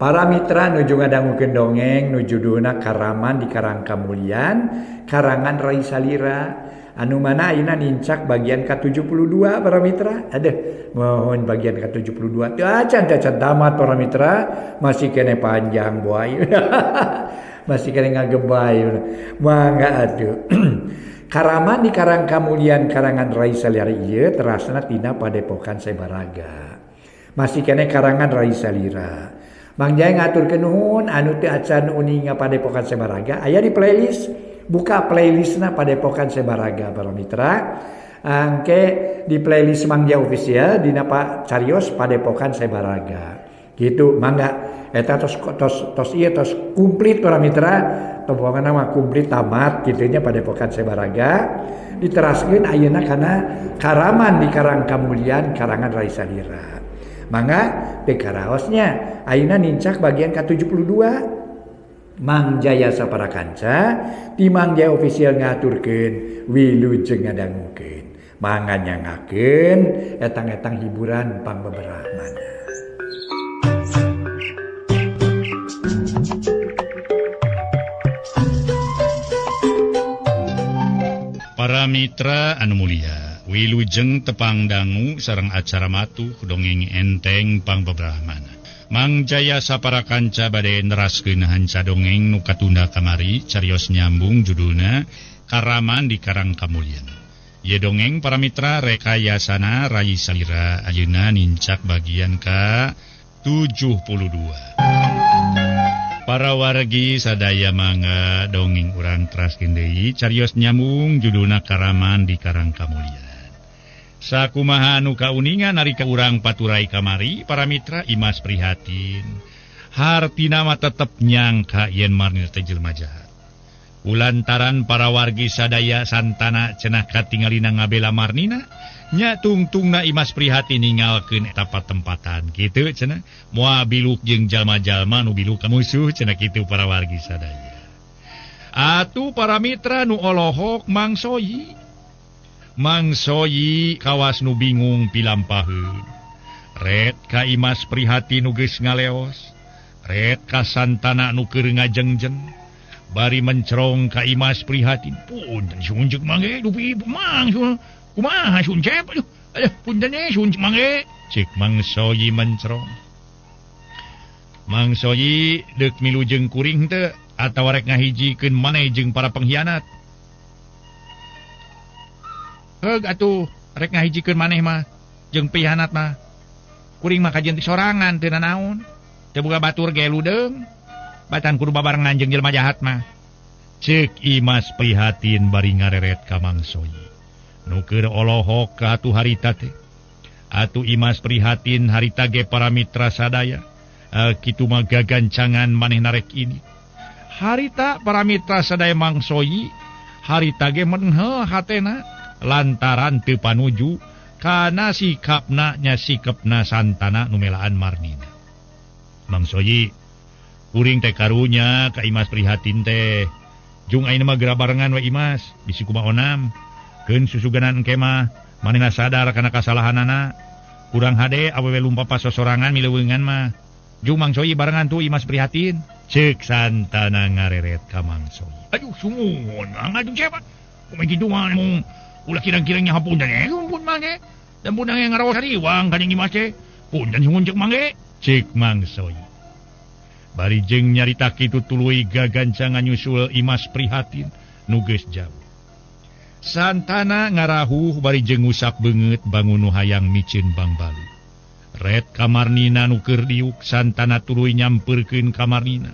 Para mitra nuju ngadangukeun dongeng nu judulna Karaman di Karang Kamulyan karangan Rai Salira anu mana ayeuna nincak bagian ka-72 para mitra. Aduh, mohon bagian ka-72 teu acan cacat tamat para mitra, masih kene panjang boy. Masih kene ngagebay. Mangga atuh. Karaman di Karang Kamulyan karangan Rai Salira ieu terasna tina Padepokan Sebaraga. Masih kene karangan Rai Salira. Mang Jaya ngaturkeun nuhun anu teu acan uninga Padepokan Sebaraga aya di playlist, buka playlistna Padepokan Sebaraga para mitra. Angke di playlist Mang Jaya official dina Pak Carios Padepokan Sebaraga. Gitu mangga eta tos tos tos ieu tos komplit para mitra, pokona mah komplit tamat kitu nya Padepokan Sebaraga. Diteraskeun ayeuna kana Karaman di Karang Kamulyan karangan Rai Salira. Mangga teu karaosnya ayeuna nincak bagian ka-72. Mang Jaya saparakanca di Mang Jaya official ngaturkeun wilujeng ngadangukeun. Mangga nyangakeun etang-etang hiburan pangbeberahmana. Para mitra anu mulia, wilujeng tepang dangu sareng acara matuh dongeng enteng pangbeberahmana. Mang Jaya saparakanca bade neraskeun hanca dongeng nu katunda kamari carios nyambung judulna Karaman di Karang Kamulyan. Ye dongeng para mitra rekayasana Rai Salira ayeuna nincak bagian ka 72. Para wargi sadaya mangga dongeng urang teraskeun deui carios nyambung judulna Karaman di Karang Kamulyan. Sakumaha anu kauningan nalika urang paturai kamari para mitra Imas prihatin. Hartina mah tetep nyangka yen Marnina teh jelema jahat. Ulantaran para wargi sadaya santana cenah katingalina ngabela Marnina, nya tungtungna Imas prihatin ningalkeun eta patempatan kitu cenah. Moal biluk jeung jalma-jalma nu biluk ka musuh cenah kitu para wargi sadaya. Atuh para mitra nu olohok Mang Soyi. Mang Soyi kawas nu bingung pilampaheun. Ret ka Imas prihatin nu geus ngaleos. Ret ka Santana nu keur ngajengjeng. Bari mencerong ka Imas prihatin. Punten sunjuk mangge dupi mang kumaha suncep aduh aduh punten sunjuk mangge cek Mang Soyi mencerong. Mang Soyi deuk milu jeung kuring teu atawa rek ngahijikeun maneh jeung para pengkhianat. Heug atuh rek ngahijikeun maneh mah jeung pengkhianat mah. Kuring mah kajian ti sorangan teu nanaon. Teu boga batur ge ludeung. Batan kudu babarengan jeung jelema jahat mah. Ceuk Imas prihatin bari ngareret ka Mang Soyi. Nu keur olohok ka atuh harita teh. Atuh Imas prihatin harita ge para mitra sadaya. Kitu mah gagancangan manehna rek ini. Harita para mitra sadaya Mang Soyi harita ge menheh hatena lantaran teu panuju kana sikapna nya sikapna Santana nu melaan Marnina. Mang Soyi kuring teh karunya ka Imas prihatin teh. Jung ayeuna mah geura barengan we Imas, bisi kumaha onam. Keun susuganan engke mah manehna sadar kana kasalahanana. Kurang hade awewe lumpa pasosorangan mileuweungan mah. Jung Mang Soyi barengan tuh Imas prihatin. Ceuk Santana ngareret ka Mang Soyi. Aduh sumuhun, aduh siapa? Kumaha kitu mah mung ulah kirang-kirangnya hapunten ampun Mang ge. Dan punang yang ngaraos hariwang ka jeung Imas teh. Punten sumuhun ceuk Mang ge. Ceuk Mang Soyi. Bari jeung nyarita kitu tuluy gagancangan nyusul Imas prihatin nu geus jauh. Santana ngarahuh bari jeung ngusap beungeut bangun nu hayang miceun bangbalu. Ret ka Marnina nu keur diuk Santana tuluy nyampeurkeun ka Marnina.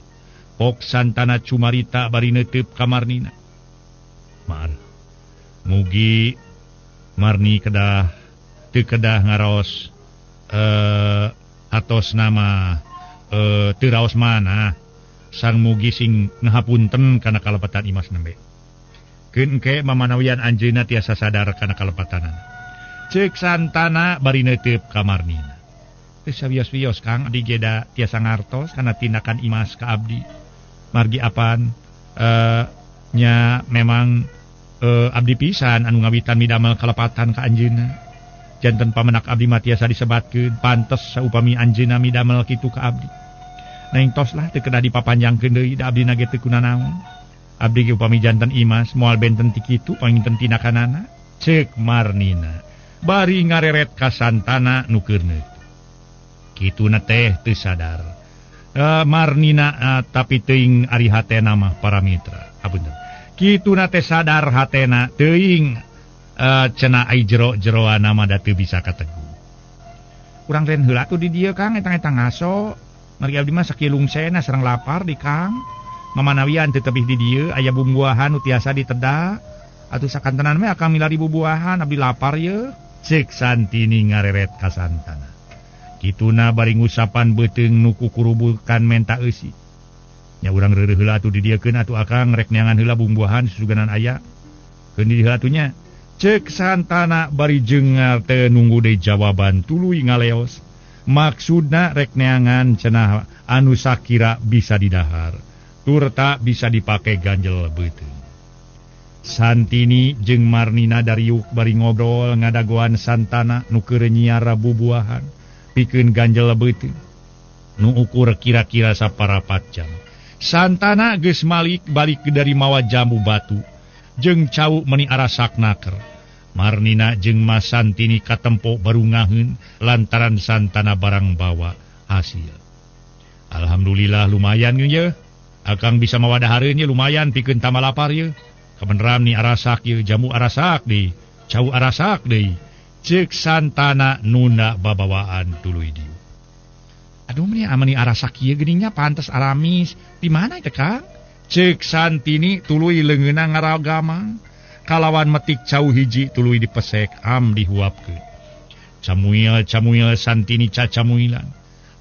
Pok Santana cumarita bari neuteup ka Marnina. Mar mugi Marni kedah teu kedah ngaraos atos nama teu raos mana sang mugi sing ngahapunten kana kalepatan Imas nembe. Keun engke mamanawian anjeunna tiasa sadar kana kalepatanana. Ceuk Santana bari neuteup ka Marnina. Teu sawios-wios Kang abdi ge da tiasa ngartos kana tindakan Imas ka abdi. Margi apan nya memang abdi pisan anu ngawitan midamel kalepatan ka anjeunna. Janten pamenak abdi mah tiasa disebatkeun pantes saupami anjeunna midamel kitu ka abdi. Neng tos lah teu kedah dipapanjangkeun deui da abdi na ge teu kunanaon. Abdi ge upami janten Imas moal benten ti kitu panginten tindakanana. Ceuk Marnina bari ngareret ka Santana nu keur neutu. Kituna teh teu sadar. Marnina tapi teuing ari hatena mah para mitra. Apunten. Kituna teh sadar hatena teuing cenah ai jero-jeroana mah da teu bisa kategu. Urang ren heula tuh di dieu Kang etang-etang ngaso. Mari abdi mah sakieu lungsena sareng lapar di Kang. Mamanawian teu tebih di dieu aya bumbuahan nu tiasa diteda. Atuh sakantenan mah akang milari bubuahan abdi lapar ye. Ceuk Santini ngareret ka Santana. Kituna bari ngusapan beuteung nu kukurubukan menta eusi. Nya urang reureuh heula atuh di dieukeun atuh akang rek neangan heula bumbuahan susuganan aya. Keun di heula atuh nya. Ceuk Santana bari jengar teu nunggu deui jawaban tuluy ngaleos. Maksudna rek neangan cenah anu sakira bisa didahar turta bisa dipake ganjel beuteung. Santini jeung Marnina dariuk bari ngobrol ngadagoan Santana nu keur nyiara bubuahan pikeun ganjel beuteung nu ukur kira-kira saparapat jam. Santana geus malik balik dari mawa jambu batu jeung cau meuni arasak naker. Marnina jeung Mas Santini katempo baru ngaheun lantaran Santana barang bawa hasil. Alhamdulillah lumayan ye. Akang bisa mawa dahareun ye lumayan pikeun tambah lapar ye. Kabeneran ni arasak ye, jamu arasak deui, cau arasak deui. Ceuk Santana nunda babawaan tuluy dieu. Aduh meni amani arasak ieu geuning nya pantes aramis. Di mana teh Kang? Ceuk Santini tuluy leungeunna ngaragamang. Kalawan metik cau hiji tuluy dipesek am dihuapkeun. Camuil-camuil Santini cacamuilan.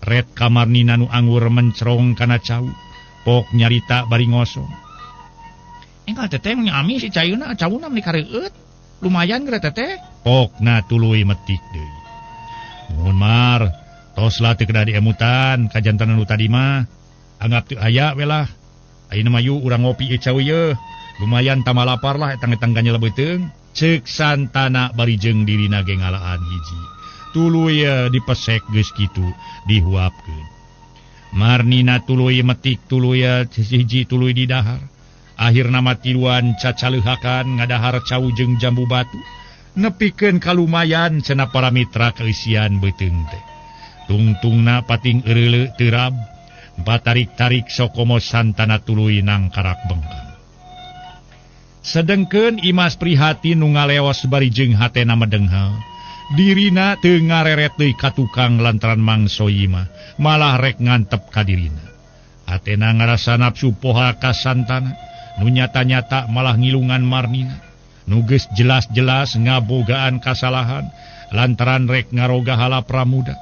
Ret ka Marnina nu anggur mencrong kana cau. Pok nyarita bari ngosong. Enggal teteh meni amis si cayuna, cauna meni kareueut. Lumayan geura teteh. Pokna tuluy metik deui. Nuhun Mar, tos lah teu kedah diemutan kajantenan nu tadi mah. Anggap teu aya we lah. Ayeuna mah yu urang ngopi ieu cau ieu. Lumayan tambah lapar lah etang-etang ganjel beuteung. Ceuk Santana bari jeung dirina ge ngalaan hiji. Tuluy dipesek geus kitu dihuapkeun. Marnina tuluy metik tuluy hiji tuluy didahar. Akhirna mah tiluan cacaleuhakan ngadahar cau jeung jambu batu. Nepikeun kalumayan cenah para mitra keisian beuteung teh. Tungtungna pating eureuleu teu rab. Batarik-tarik sokomo Santana tuluy nangkarak bengkang. Sedengkeun Imas Prihatin nu ngaleos bari jeung hatena medenghal. Dirina teu ngareret deui ka tukang lantaran mangsoyi mah malah rek ngantep ka dirina. Hatena ngarasa nafsu poha ka Santana nu nyata-nyata malah ngilungan Marnina. Nu geus jelas-jelas ngabogaan kasalahan lantaran rek ngaroga hala pramuda.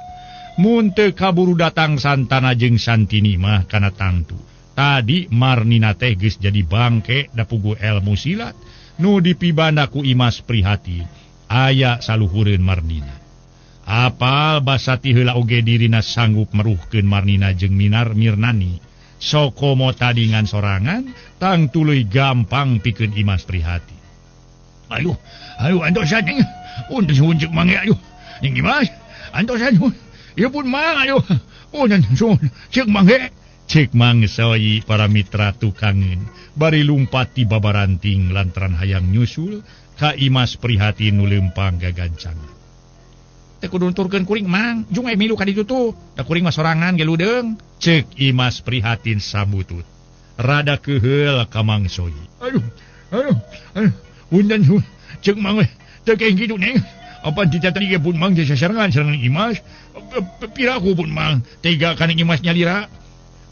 Mun teu kaburu datang Santana jeung Santini mah kana tangtu. Tadi Marnina teh geus jadi bangke da puguh elmu silat nu dipibanda ku Imas Prihatin. Aya saluhureun Marnina. Apal basa ti heula oge dirina sanggup meruhkeun Marnina jeung Minar Mirnani. Sokomo tadi ngan sorangan tang tuluy gampang pikeun Imas Prihatin. Aduh, aduh antosan ning. Untung suncuk mange aduh. Ning Imas, antosan. Ieu pun mang aduh. Oh nan sun, ceuk mange. Cek mangsoyi para mitra tukangeun bari lumpat ti babaranting lantaran hayang nyusul ka Imas Prihatin nu leumpang gagancangan. Teh kudu nuturkeun kuring mang, jung aya milu ka ditu tuh. Da kuring mah sorangan ge ludeung. Cek Imas Prihatin sambutut. Rada keuheul ka mangsoyi. Aduh, aduh, aduh, punten cek mang we. Teu kayak kitu neng. Apa ditadi ge pun mang sasarengan sareng Imas. Piraku pun mang tega kana Imas nyalira.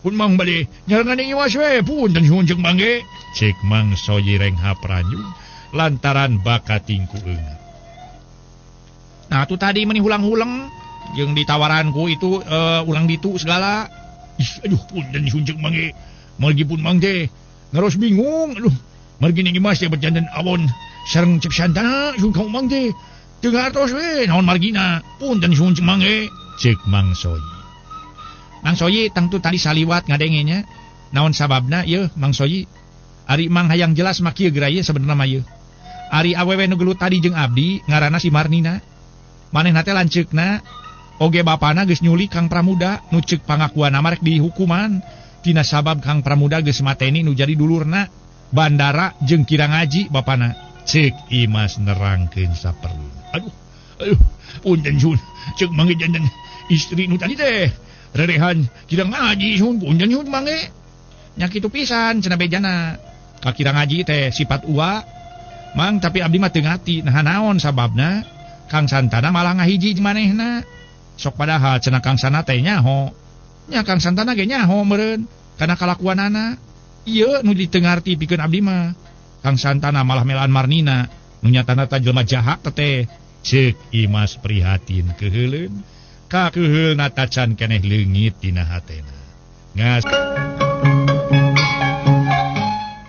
Pun mang bade nyarengan Imas we punten suhun ceuk mang ge. Cek mang soyi renghap ranjung lantaran bakating ku eungeut. Nah tu tadi meni hulang-huleng jeung ditawaranku itu ulang ditu segala. Ih, aduh punten suhun ceuk mang ge. Margi pun mang teh ngaros bingung aduh. Margi ning Imas teh berjanten awon sareng Cep Santana suhun ka mang teh. Teu ngartos we naon margina. Punten suhun ceuk mang ge. Ceuk mang soyi. Mang Soyi tangtu tadi saliwat ngadengenya. Naon sababna ieu Mang Soyi? Ari Mang hayang jelas mah kieu geura ieu sabenerna mah ieu. Ari awewe nu gelut tadi jeung abdi ngaranna si Marnina. Manehna teh lanceukna Oge bapana geus nyuli Kang Pramuda nu ceuk pangakuanna mah rek dihukuman tina sabab Kang Pramuda geus mateni nu jadi dulurna Bandara jeung Kirangaji bapana. Ceuk Imas nerangkeun saperlu. Aduh, aduh, punten sun, ceuk mangge janten istri nu tadi teh rerehan Kirangaji sun, punten sun mangge. Nya kitu pisan cenah bejana. Ka Kirangaji teh sifat ua. Mang tapi abdi mah teu ngarti naha naon sababna Kang Santana malah ngahiji manehna. Sok padahal cenah Kang Santana teh nyaho. Nya Kang Santana ge nyaho meureun kana kalakuanana. Ieu nu ditengarti pikeun abdi mah. Kang Santana malah melaan Marnina nu nyatana ta jelema jahat teh. Ceuk Imas prihatin keuheuleun. Kakeuheulna tacan keneh leungit dina hatena. Ngas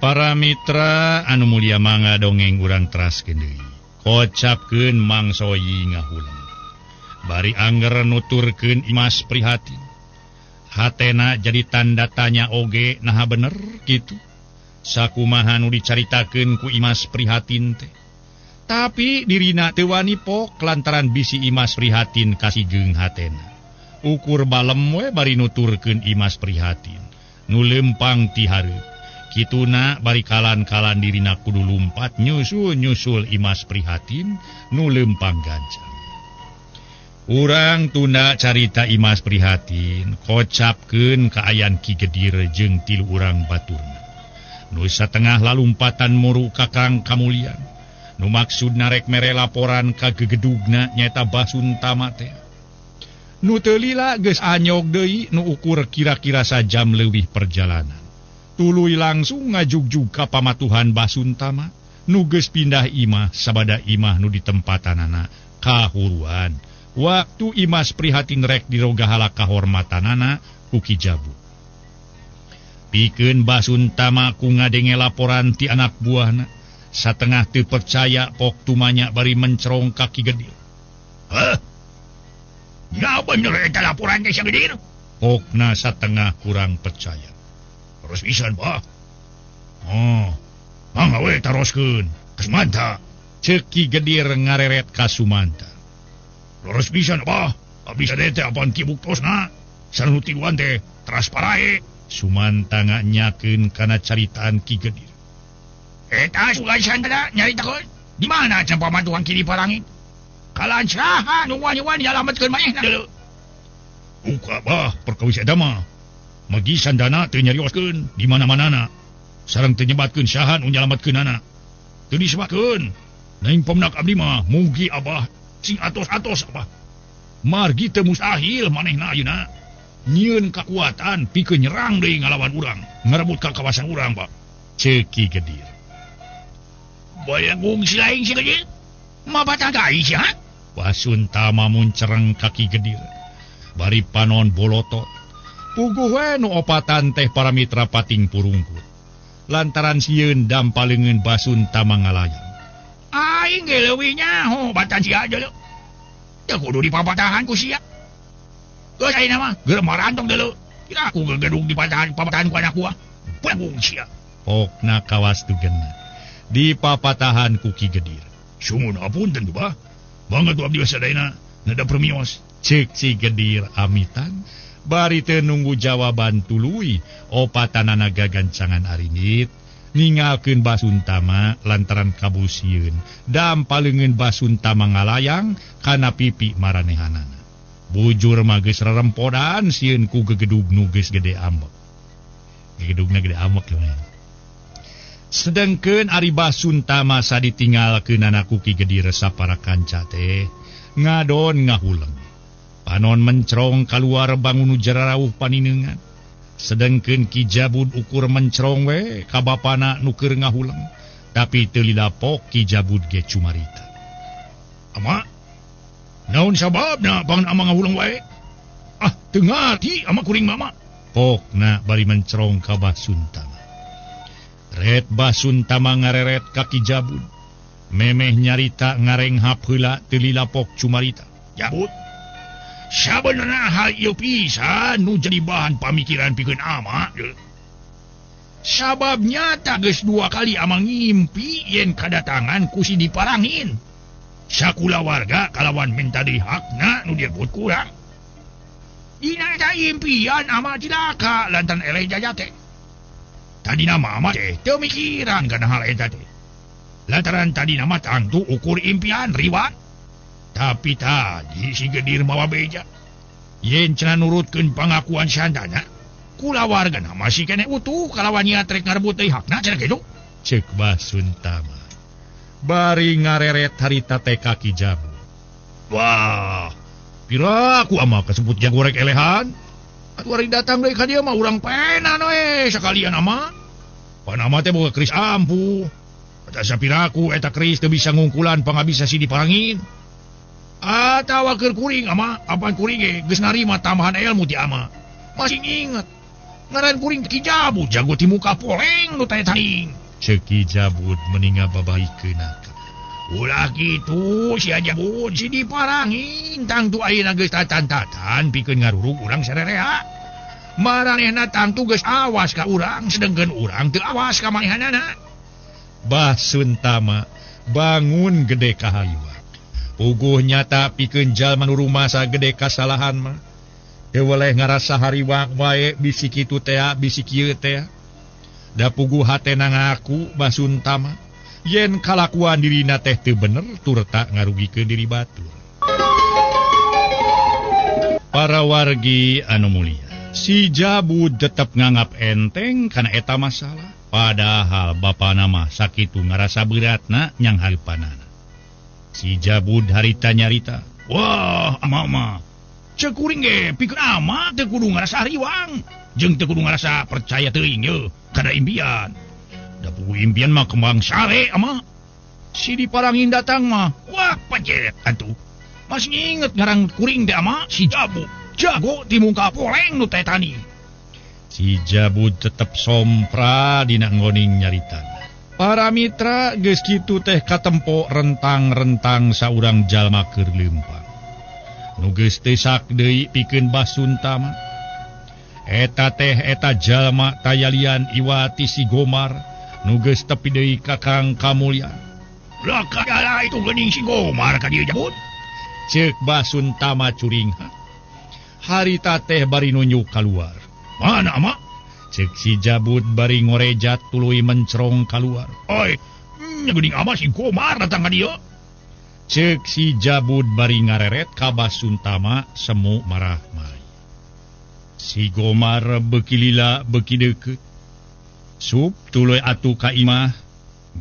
Para mitra anu mulia mangga dongeng urang teraskeun deui. Kocapkeun Mang Soyi ngahuleng. Bari anger nuturkeun Imas prihatin. Hatena jadi tanda tanya oge naha bener kitu. Sakumaha nu dicaritakeun ku Imas prihatin teh. Tapi dirina teu wani pok lantaran bisi Imas prihatin kasigeung hatena. Ukur balem we bari nuturkeun Imas prihatin. Nu lempang ti hareup. Kituna bari kalan-kalan dirina kudu lumpat nyusul-nyusul Imas prihatin nu lempang gancang. Urang tunda carita Imas prihatin kocapkeun kaayaan Ki Gedir jeung tilu urang baturna. Nu satengah lalumpatan muru ka Kang Kamulian. Nu maksudna rek mere laporan ka gegedugna nyaeta Basuntama teh. Nu teu lila geus anyog deui nu ukur kira-kira sajam leuwih perjalanan. Tuluy langsung ngajugjug ka pamatuhan Basuntama nu geus pindah imah sabada imah nu ditempatanana kahuruan. Waktu Imas prihatin rek dirogahala kahormatanana ku Ki Jabut. Pikeun Basuntama ku ngadenge laporan ti anak buahna, satengah teu percaya pok tumanya bari mencerong ka Ki Gedir. Hah? Nya bener eta laporan teh si Gedir? Pokna satengah kurang percaya. Terus pisan, Bah. Oh, mangga we taroskeun. Ka Sumanta. Ceuk Ki Gedir ngareret ka Sumanta. Terus pisan, Bah. Abdi sadaya teh apaan ki buktosna? Sareng nu tiluan teh teras parae. Sumanta nganyakeun kana caritaan Ki Gedir. Eta sugan santana nyaritakeun di mana cenah pamatuhan Ki Diparangin? Kalan saha nu wani-wani nyalametkeun manehna? Uka bah perkawis eta mah. Magi sandana teu nyarioskeun di mana-manana. Sareng teu nyebatkeun saha nu nyalametkeunana. Teu disebatkeun. Naing pamnak abdi mah mugi abah sing atos-atos abah. Margi teu mustahil manehna ayeuna nyieun kakuatan pikeun nyerang deui ngalawan urang, ngarebut ka kawasan urang, Pak. Ceuk Ki Gedir. Bayang si lain si Gedir. Mapatah gai sia. Basuntama muncereng ka Ki Gedir. Bari panon bolotot. Puguh we nu opatan teh para mitra pating purungkut. Lantaran sieun dampaleungeun Basuntama ngalayang. Aing ge leuwih nyaho batan sia deuleu. Teu kudu dipapatahan ku sia. Geus ayeuna mah geur marantong deuleu. Kira aku gegedug dipatahan-papatahan ku anak buah. Punggung sia. Pokna kawas dugena. Dipapatahan ku Ki Gedir. Sumuna apunten bah. Banget tu abdi sadayana nada permios. Ceuk Si Gedir amitan. Bari teu nunggu jawaban tuluy opatanana gagancangan arinit ningalkeun Basuntama lantaran kabusieun dampaleungeun Basuntama ngalayang kana pipi maranehanana. Bujur mah geus rerempodan sieun ku gegedug nu geus gede ambek. Gegedugna gede ambek lumayan. Sedengkeun ari Basuntama saditinggalkeunana ku Ki Gedir sapara kanca teh ngadon ngahuleng. Panon mencrong kaluar bangun nu jararauh paninengan. Sedengkeun Ki Jabud ukur mencrong we ka bapana nu keur ngahuleng. Tapi teu lila pok Ki Jabud ge cumarita. Ama, naon sababna pang ama ngahuleng wae? Ah, teu ngarti ama kuring mama. Pokna bari mencrong ka Basuntama. Ret Basuntama ngareret ka Ki Jabud. Memeh nyarita ngarenghap heula teu lila pok cumarita. Jabud, sabenerna hal ieu pisan nu jadi bahan pamikiran pikeun ama. Sabab nyata geus dua kali ama ngimpi yen kadatangan ku si Diparangin. Sakula warga kalawan minta di hakna nu direbut kurang. Dina eta impian ama cilaka lantaran eleh jajah teh. Tadina mah ama teh teu mikiran kana hal eta teh. Lantaran tadina mah tangtu ukur impian riwat. Tapi tadi si Gedir mawa beja. Yen cenah nurutkeun pangakuan santana, kulawargana masih keneh utuh kalawan niat rek ngarebut deui hakna cenah kitu. Ceuk Basuntama. Bari ngareret harita teh ka Ki Jabud. Wah, piraku ama kasebut jago rek elehan. Atuh ari datang deui ka dieu mah urang penan we sakalian ama. Pan ama teh boga keris ampuh. Eta sapiraku eta keris teu bisa ngungkulan pangabisa si diparangin. Atawa keur kuring ama, apan kuring ge geus narima tambahan ilmu ti ama. Masih inget ngaran kuring Ki Jabud jago ti muka poleng nu teh taring. Ceuk Ki Jabud meninga babaikeunna. Ulah kitu sia Jabud si diparangin tangtu ayeuna geus tatan-tatan pikeun ngarurug urang sarerea. Maranehna tangtu geus awas ka urang sedengkeun urang teu awas ka manehanana. Basuntama bangun gede kahayuan. Puguh nyata pikeun jalma nu rumasa gede kasalahan mah. Teu weleh ngarasa hariwang wae bisi kitu tea bisi kieu tea. Da puguh hatena ngaku Basuntama yen kalakuan dirina teh teu bener turta ngarugikeun diri batur. Para wargi anu mulia, si Jabud tetep nganggap enteng kana eta masalah. Padahal bapana mah sakitu ngarasa beratna nyang hareupanana. Si Jabud harita nyarita, wah ama mah ceuk kuring ge pikeun ama teu kudu ngarasa hariwang jeung teu kudu ngarasa percaya teuing ye kana impian. Da puguh impian mah kembang sare ama. Si diparangin datang mah wah pacet atuh. Masih inget ngaran kuring teh ama si Jabud jago ti muka poleng nu teh tani. Si Jabud tetep sompra dina nggoning nyaritana. Para mitra geus kitu teh katempo rentang-rentang saurang jalma keur leumpang. Nu geus teu sak deui pikeun Basuntama. Eta teh eta jalma tayalian iwati si Gomar nu geus tepi deui ka Kang Kamulyan. Lah kagala itu geuning si Gomar ka dieu Jabud. Ceuk Basuntama curingha. Harita teh bari nunjuk kaluar. Mana ama? Ceuk si Jabud bari ngorejat tuluy mencerong kaluar. Oi, geuning ama si Gomar datang ka dieu. Ceuk si Jabud bari ngareret ka Basuntama semu marah mai. Si Gomar beuki lila beuki deukeut. Sup tuluy atuh ka imah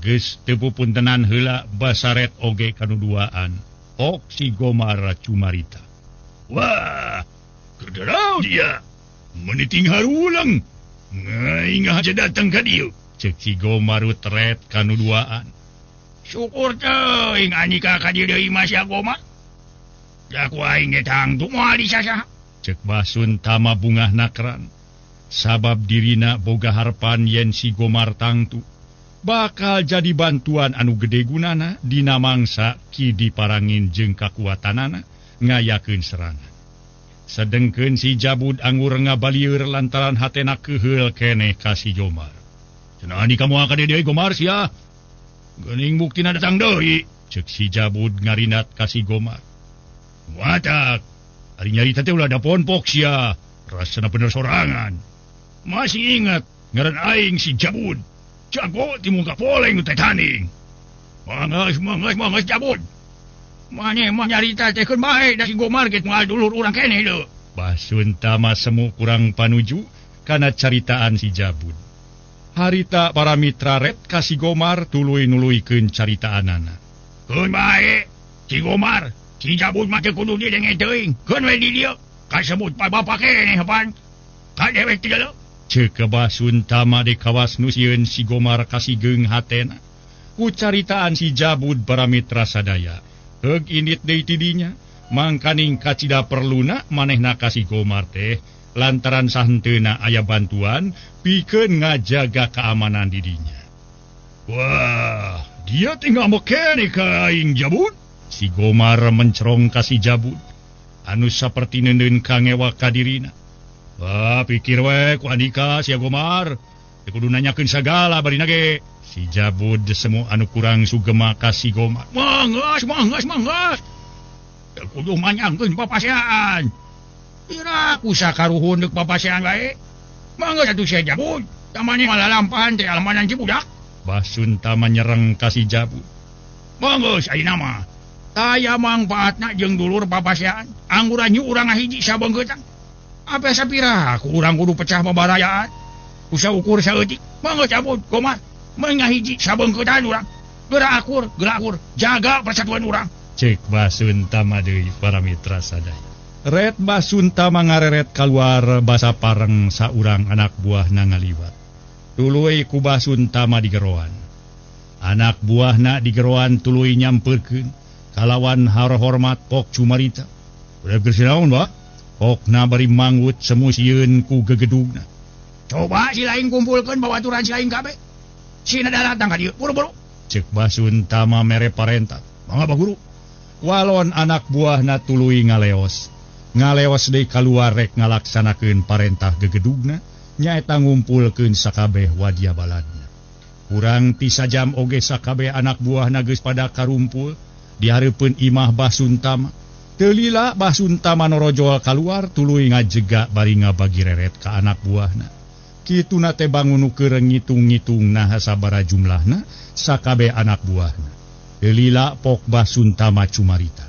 geus teu pupuntenan heula basaret oge kanu duaan. Ok si Gomar cumarita. Wah, keur dia. Meniting harulang. Ngaing aja datang ka dieu. Ceuk si Gomar tret kanu duaan. Syukur teuing andika ka dieu deui mah sia Gomar. Da ku aing ge tangtu moal disasaha. Ceuk Basuntama bungah nakran. Sabab dirina boga harpan yen si Gomar tangtu bakal jadi bantuan anu gede gunana dina mangsa Ki diparangin jeung kakuatanana ngayakeun serangan. Sedengkeun si Jabud anggur ngabalieur lantaran hatena keuheul keneh ka si Gomar. Cenah andika moal ka dieu deui Gomar sia. Geuning buktina datang deui. Ceuk si Jabud ngarinat ka si Gomar. Watak, ari nyarita teh ulah da ponpok sia. Rasana bener sorangan. Masih ingat ngaran aing si Jabud. Jago ti muka poleng nu teh tanding. Mangas mangas mangas Jabud. Maneh mah nyarita teh keun bae da si Gomar ge moal dulur urang keneh deui. Basuntama semu kurang panuju kana caritaan si Jabud. Harita para mitra ret ka si Gomar tuluy nuluykeun caritaanana. Keun bae si Gomar, si Jabud mah teu kudu didenge teuing. Keun we di dieu kasebut pa bapa keneh pan. Ka dewek teh leuh. Ceuk Basuntama di kawas nu sieun si Gomar kasigeung hatena. Ku caritaan si Jabud para mitra sadaya. Heug indit deui ti dinya, mangkaning kacida perluna manehna ka si Gomar teh lantaran sahenteuna aya bantuan pikeun ngajaga keamanan di dinya. Wah, dia teh ngambek keneh ka aing Jabud. Si Gomar mencerong ka si Jabud anu saperti neuneun kangewa ka dirina. Wah, pikir we ku andika sia Gomar. Teu kudu nanyakeun sagala barina ge. Si Jabud semu anu kurang sugema ka si Gomar. Manggas manggas manggas. Teu kudu manyangkeun papasean. Ira ku sakaruhun deuk papasean bae. Mangga atuh si Jabud. Tamane malalampahan teh alamanan si budak. Basuntama nyereng ka si Jabud. Mangga ayeuna mah. Taya mangpaatna jeung dulur papasean. Angguran nyu urang ngahiji sabeungkeutan. Apa sapira ku urang kudu pecah babarayaan. Usa ukur saeutik. Mangga Jabud Gomar. Mengahiji sabeungkeutan urang. Geura akur, geura akur, jaga persatuan urang. Cek Basuntama deui para mitra sadaya. Ret Basuntama ngareret kaluar basa pareng saurang anak buahna ngaliwat. Tuluy ku Basuntama digeroan. Anak buahna digeroan tuluy nyampeurkeun kalawan hormat pok cumarita. Udah geus naon, Bah? Pokna bari manggut semu sieun ku gegedugna. Coba si lain kumpulkeun babaturan si lain kabeh. Sina datang ka dieu, buru-buru. Cek Basuntama mere parentah. Mangga Pak Guru. Walon anak buahna tuluy ngaleos. Ngaleos deui kaluar rek ngalaksanakeun parentah gegedugna nyaeta ngumpulkeun sakabeh wadia baladna. Kurang ti sajam oge sakabeh anak buahna geus pada karumpul di hareupeun imah Basuntama. Teu lila Basuntama norojol kaluar tuluy ngajega bari ngabagi reret ka anak buahna. Kituna teh bangun nu keur ngitung-ngitung naha sabaraha jumlahna sakabeh anak buahna. Teu lila pok Basuntama cumarita.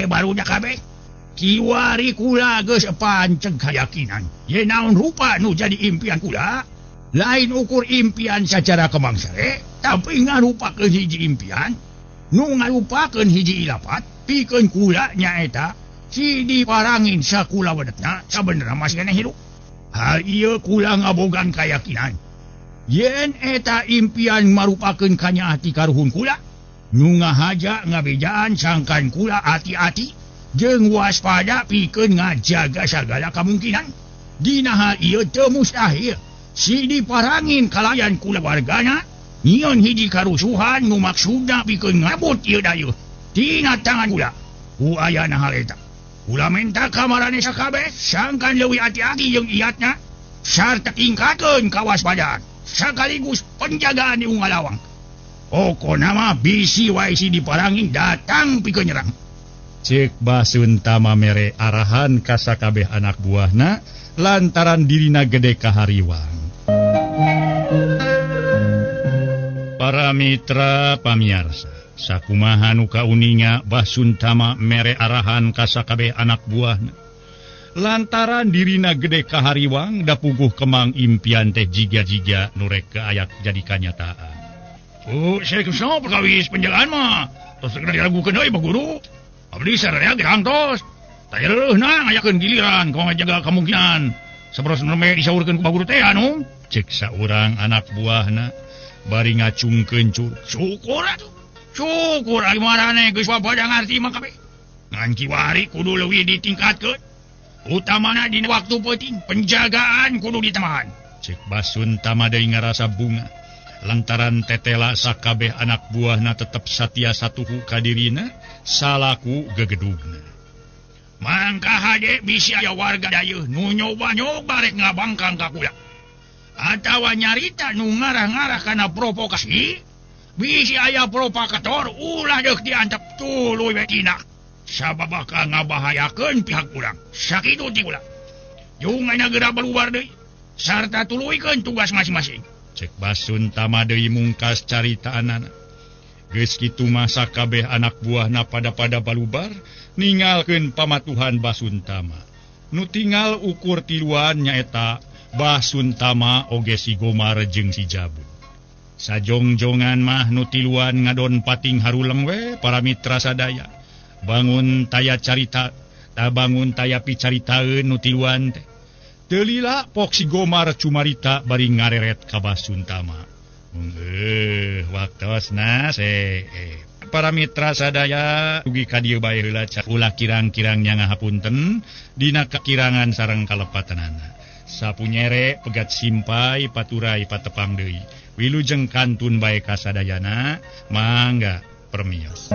Barunya kabeh. Kiwari kula geus panceg kayakinan. Ye naon rupa nu jadi impian kula? Lain ukur impian secara kemangsare, tapi ngarupakeun hiji impian. Nu ngarupakeun hiji ilapat, pikeun kula nyaeta si diparangin sakula wedetna sabenerna masih keneh hirup. Hal ieu kula ngabogaan kayakinan. Yen eta impian marupakeun kanyaah ti karuhun kula, nu ngahaja ngabejaan sangkan kula ati-ati jeung waspada pikeun ngajaga sagala kamungkinan. Dina hal ieu teu mustahil si diparangin kalayan kulawargana nyieun hiji karusuhan nu maksudna pikeun ngabut ieu dayeuh tina tangan kula. Ku ayana hal eta kula menta ka maraneh sakabeh sangkan leuwih ati-ati jeung iatna sarta tingkatkeun kawaspadaan sakaligus penjagaan di unggalawang. Pokona mah bisi wae si diparangin datang pikeun nyerang. Cek Basuntama mere arahan ka sakabeh anak buahna lantaran dirina gede kahariwang. Para mitra pamiarsa, sakumaha nu kauninga Basuntama mere arahan ka sakabeh anak buahna. Lantaran dirina gede kahariwang da puguh kemang impian teh jiga-jiga nu rek ayak jadi kanyataan. Oh, saya kesal perkawis penjagaan mah. Tos segera diragukeun deui Pak Guru. Abdi sararea ge hantos. Taya leuleuna ngayakeun giliran kau ngajaga kemungkinan. Saberos nembe disaurkeun ku Pak Guru teh anu. Cek saurang anak buahna bari ngacungkeun curug. Syukur atuh. Syukur ari marane geus pada ngarti mah kabeh. Ngan kiwari kudu leuwih ditingkatkeun. Utamana dina waktu peuting penjagaan kudu ditambahan. Cek Basuntama deui ngarasa bunga. Lantaran tetela sakabeh anak buahna tetep satia satuhu ka dirina salaku gegedugna. Mangka hade bisi aya warga dayeuh nu nyoba-nyoba rek ngabangkang ka kula. Atawa nyarita nu ngarah-ngarah kana provokasi, bisi aya provokator ulah deuk diantep tuluy we tina. Sabab bakal ngabahayakeun pihak urang. Sakitu ti kula. Jung ayeuna geura balubar deui sarta tuluykeun tugas masing-masing. Cek Basuntama deui mungkas caritaanana. Geus kitu mah sakabeh anak buahna pada-pada balubar ningalkeun pamatuhan Basuntama. Nu tinggal ukur tiluan nyaeta Basuntama oge si Gomar jeung si Jabud. Sajongjongan mah nu tiluan ngadon pating haruleng we para mitra sadaya. Bangun taya carita, tabangun taya picaritaeun nu tiluan teh. Teu lila pok si Gomar cumarita bari ngareret ka Basuntama. Waktosna para mitra sadaya dugi ka dieu bae heula ulah kirang-kirang nya ngahapunten dina kakirangan sareng kalepatanana. Sapunyere pegat simpai paturai patepang deui. Wilujeng kantun bae kasadayana, mangga permios.